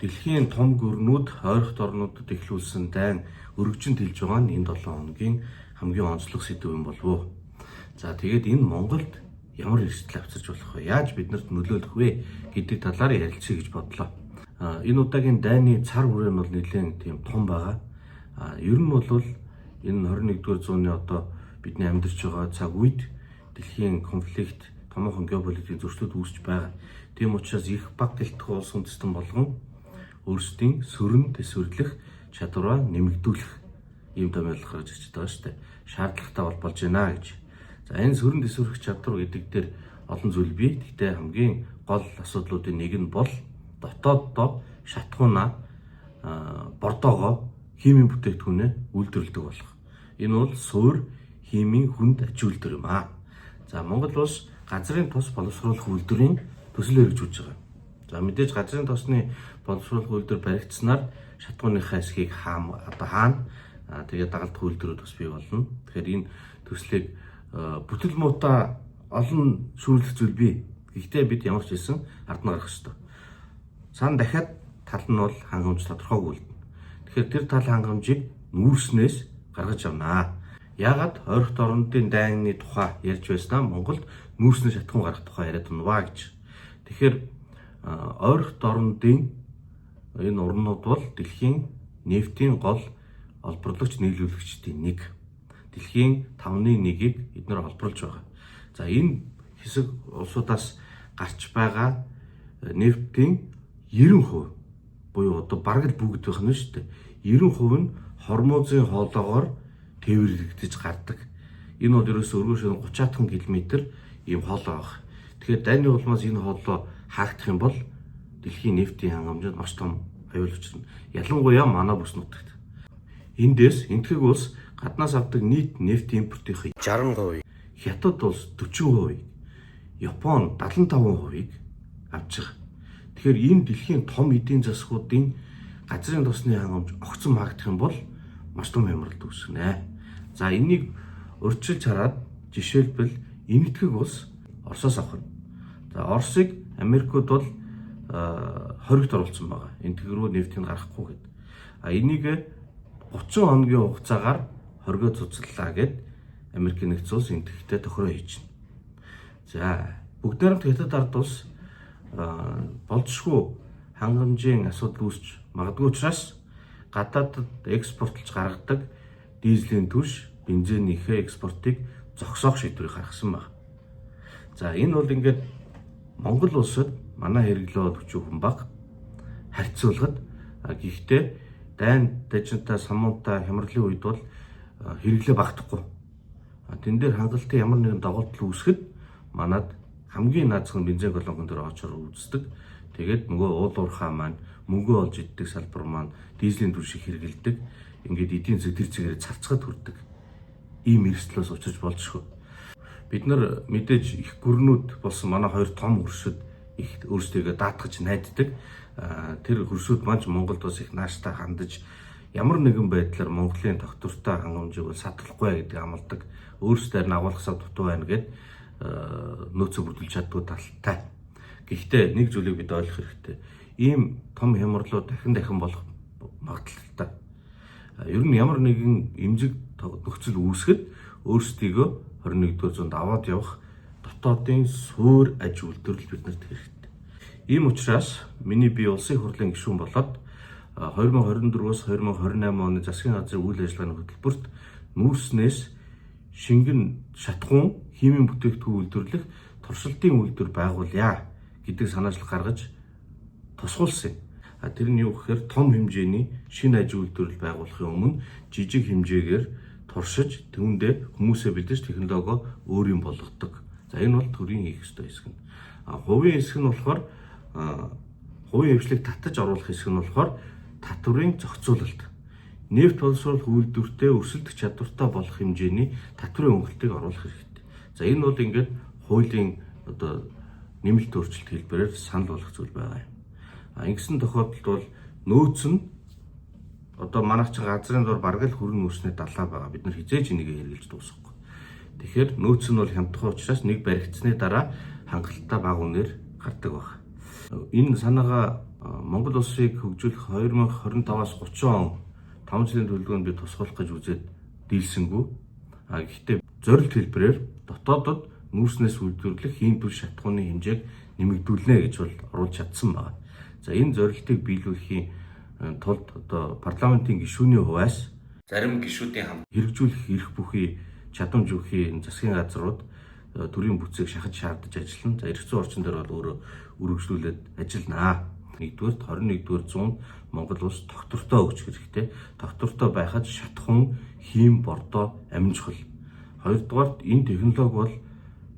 Дэлхийн том гүрнүүд ойрхот орнуудад эхлүүлсэн дайн өргөжин тэлж байгаа нь энэ 7 хоногийн хамгийн онцлог сэдэв юм болов уу? За, тэгээд энэ Монголд ямар эрсдэл авчирч болох вэ? Яаж биднэрт нөлөөлөх вэ гэдэг талаар ярилцъя гэж бодлоо. Энэ удаагийн дайны цар хүрээ нь бол нэлээд тийм том байгаа. Ер нь бол энэ 21-р зууны одоо бидний амьдарч байгаа цаг үед дэлхийн конфликт, томоохон геополитикийн зөрчлүүд үүсч байгаа. Тийм учраас их баг гэлтэх улс үндэстэн болгон өөрсдийн сөрөн төсвөрлөх чадвараа нэмэгдүүлэх ийм том ялгах гаргаж ирж байгаа шүү дээ. Шаардлагатай бол болж байна гэж. За, энэ сөрөн төсвөрлөх чадвар гэдэг дээр олон зүйл бий. Гэхдээ хамгийн гол асуудлуудын нэг нь бол дотооддоо шатхуунаа, бордоогоо, химийн бүтээгдэхүүнээ үйлдвэрлэдэг болох. Энэ бол суур химийн хүнд ач үйлдвэр юм аа. За, Монгол улс газрын тос боловсруулах үйлдвэрийн төсөл хэрэгжүүлж байгаа. За, мэдээж газрын тосны боловсруулах үйлдвэр баригдсанаар шатхууныхаа хэсгийг хаам одоо хаана, тэгээд дагалдах үйлдвэрүүд бас бий болно. Тэгэхээр энэ төслийг бүтэл муута олон шүүрлэх зүйл бий. Гэхдээ бид ямар ч хэлсэн ард нь гарах ёстой. Сан дахиад тал нь бол хангамж тодорхойгүй үлдэнэ. Тэгэхээр тэр тал хангамжийг нүүрснээс гаргаж авнаа. Яагаад ойрхот орнуудын дайны тухай ярьж байснаа Монголд нүүрснээс шатхуун гаргах тухай яриад унваа гэж. Тэгэхээр ойрхот орнуудын энэ орнууд бол дэлхийн нефтийн гол олборлогч нийлүүлэгчдийн нэг. Дэлхийн 5-ны 1-ийг эднэр олборлож байгаа. За, энэ хэсэг улсуудаас гарч байгаа нефтийн 90% буюу одоо бараг л бүгд байх нь шүү дээ. 90% нь Хормузын хоолоогоор тээвэрлэгдэж гардаг. Энэ бол ерөөсөө өргөш 30 км ийм хоолой байх. Тэгэхээр дайны улмаас энэ хоолой хаагдах юм бол дэлхийн нефтийн хангамжинд маш том аюул учирна. Ялангуяа манай бүс нутагт. Эндээс Энэтхэг улс гаднаас авдаг нийт нефт импортын 60%, Хятад улс 40%, Япон 75%-ийг авч байгаа. Тэгэхээр энэ дэлхийн том эдийн засгуудын газрын тосны хангамж огцон маагдах юм бол маш том хямралд үүсгэнэ. За, энийг урьдчилж хараад жишээлбэл Энэтхэг улс Оросоос авах нь. За, Оросыг Америкууд бол хоригт оруулсан байгаа. Энэтхэг рүү нефтийг гаргахгүй гэд. А энийг 30 хоногийн хугацаагаар хоригоо цуцлаа гэд Америкийн нэгдсэн улс Энэтхэгтэй тохироо хийж байна. За, бүгд найрамд Хятад ард улс болзошгүй хангамжийн асуудал үүсч магадгүй учраас гадаадд экспортлж гаргадаг дизелийн түлш, бензинийхээ экспортыг зогсоох шийдвэрийг гаргасан байна. За, энэ бол ингээд Монгол улсад манай хэрэглээ бол өчүүхэн бага харьцуулахад, гэхдээ дайн дажинтай, самуунтай хямралын үед бол хэрэглээ багтахгүй. Тэн дээр хангалттай ямар нэгэн доголдол үүсгэхэд манад хамгийн наазах нь бензин колонкон дээр очор үздэг. Тэгээд нөгөө уул уурхай маань, мөнгө олж иддэг салбар маань дизелийн түлшийг хэрэгэлдэг. Ингээд эдийн засаг тэр чигээр царцгаад хүрдэг. Ийм эрсдлээс учирч болзошгүй. Бид нар мэдээж их гүрнүүд болсон манай хоёр том хөршид их өөрсдийгөө даатгаж найддаг. Тэр хөршүүд маань ч Монголд бас их нааштай хандаж ямар нэгэн байдлаар Монголын тогтвортой хангамжийг бол садлахгүй гэдэг амладаг. Өөрсдөр нь агуулгасаа дутуу байна гэд нөөцөө бүрдүүлж чаддгүй талтай. Гэхдээ нэг зүйлийг бид ойлгох хэрэгтэй. Ийм том хямралууд дахин дахин болох магадлалтай. Ер нь ямар нэгэн эмзэг нөхцөл үүсгэхэд өөрсдийгөө 21-р зуунд аваад явах дотоодын суур аж үйлдвэрлэл биднэрт хэрэгтэй. Ийм учраас миний би улсын хурлын гишүүн болоод 2024-өөс 2028 оны засгийн газрын үйл ажиллагааны хөтөлбөрт нүүрснээс шингэн шатхуун химийн бүтээгдэхүүн үйлдвэрлэх туршилтын үйлдвэр байгуулъя гэдэг санаачлал гаргаж тусгуулсан юм. Тэр нь юу гэхээр том хэмжээний шинэ аж үйлдвэрлэл байгуулахын өмнө жижиг хэмжээгээр туршиж түүндээ хүмүүсээ бэлдэж технологио өөрийн болгодог. За, энэ бол төрийн хийх ёстой хэсэг нь. Хувийн хэсэг нь болохоор хувийн хэвшлийг татаж оруулах хэсэг нь болохоор татврын зохицуулалт. Нефть боловсруулах үйлдвэртээ өрсөлдөх чадвартай болох хэмжээний татврын хөнгөлтийг оруулах хэрэгтэй. За, энэ бол ингээд хуулийн одоо нэмэлт өөрчлөлт хэлбэрээр санал болгох зүйл байгаа юм. Ингэсэн тохиолдолд бол нөөц нь одоо манайх чинь газрын дор бараг л хүрэн нүүрсний далаа байгаа. Бид нар хизээж энийг хэрэгжилж дуусгахгүй. Тэгэхээр нөөц нь бол хямдхан учраас нэг баригдсны дараа хангалттай бага үнээр гардаг баг. Энэ санаагаа Монгол улсыг хөгжүүлэх 2025-аас 30 он 5 жилийн төлөвлөгөөнд би тусгуулах гэж үзээд дийлсэнгүй. Гэхдээ зорилт хэлбэрээр дотоодод нүүрснээс үйлдвэрлэх хийн түл шатахууны хэмжээг нэмэгдүүлнэ гэж бол оруулж чадсан байна. За, энэ зорилтыг биелүүлэхийн тулд одоо парламентын гишүүний хувьас зарим гишүүдийн хамт хэрэгжүүлэх эрх бүхий чадамж бүхий энэ засгийн газрууд төрийн бүтцийг шахаж шаардаж ажиллана. За, эрх зүйн орчин дээр бол өөрөө үргэлжлүүлээд ажилланаа. Нэгдүгээрт, 21-р зуунд Монгол улс тогтвортой өгч хэрэгтэй. Тогтвортой байхад шатахуун, хийм, бордоо амин чухал. Хоёрдугаарт, энэ технологи бол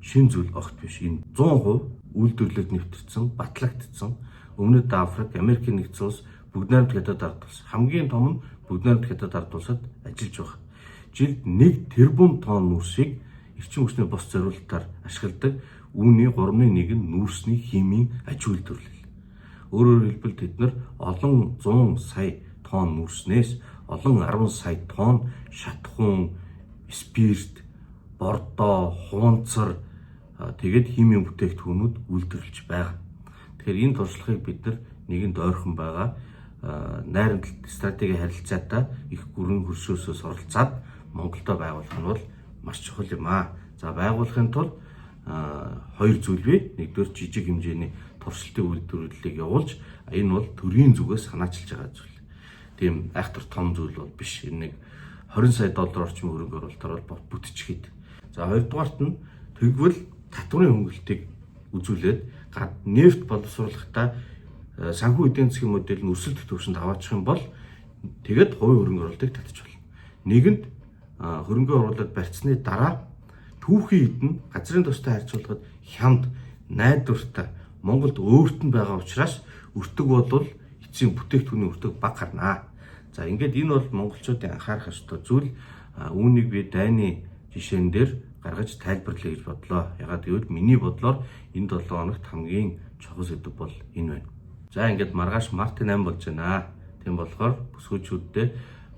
шинэ зүйл огт биш. Энэ 100% үйлдвэрлэлд нэвтэрсэн, батлагдсан. Өмнөд Африк, Америкийн нэгдсэн улс, Бүгд найрамдах Хятад ард улс. Хамгийн том нь Бүгд найрамдах Хятад ард улсад ажиллаж байгаа. Жилд 1 тэрбум тонн нүүрсийг эрчим хүчний бус зориултаар ашигладаг. Үүний 3.1 нь нүүрсний химийн аж үйлдвэрлэл. Өөрөөр хэлбэл, тэд нар олон 100 сая тонн нүүрснээс олон 10 сая тонн шатахуун, спирт, бордоо, хуунцар, тэгээд химийн бүтээгдэхүүнүүд үйлдвэрлэж байгаа. Тэгэхээр энэ туршлагыг бид нар нэгэнд ойрхон байгаа найрамдалт стратегийн харилцаатай их гүрэн хөршөөсөө суралцаад Монголдо байгуулах нь бол маш чухал юм аа. За, байгуулахын тулд хоёр зүйл бий. Нэгдүгээр, жижиг хэмжээний туршилтын үйлдвэрлэлийг явуулж, энэ бол төрийн зүгээс санаачилж байгаа зүйл. Тийм айхтар том зүйл бол биш. Энэ нэг 20 сая доллар орчим хөрөнгө оруулалтаар бол бүтчихээд. За, хоёрдугаарт нь тэгвэл татварын хөнгөлтийг үзүүлээд нефть боловсруулахдаа санхүү эдийн засгийн модель нь өрсөлдөх төвшөнд аваачих юм бол тэгээд хувийн хөрөнгө оруулалтыг татчих болно. Нэгэнд хөрөнгө оруулалт барьцсны дараа түүхийн эд нь газрын тустай харьцуулахад хямд, найдвартай, Монголд өөрт нь байгаа учраас өртөг бол эцсийн бүтээгдэхүүний өртөг бага гарнаа. За, ингээд энэ бол монголчуудын анхаарах ёстой зүйл. Үүнийг би дайны жишээн дээр гаргаж тайлбарлая гэж бодлоо. Яагаад гэвэл миний бодлоор энэ 7 хоногт хамгийн чухал сэдэв бол энэ байна. За, ингээд маргааш мартын 8 болж байна. Тийм болохоор бүсгүүчүүддээ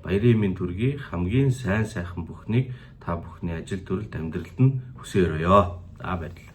баярын мэнд хүргэе, хамгийн сайн сайхан бүхнийг та бүхний ажил төрөлд, амьдралд нь хүсэн ерөөе. За, баярлалаа.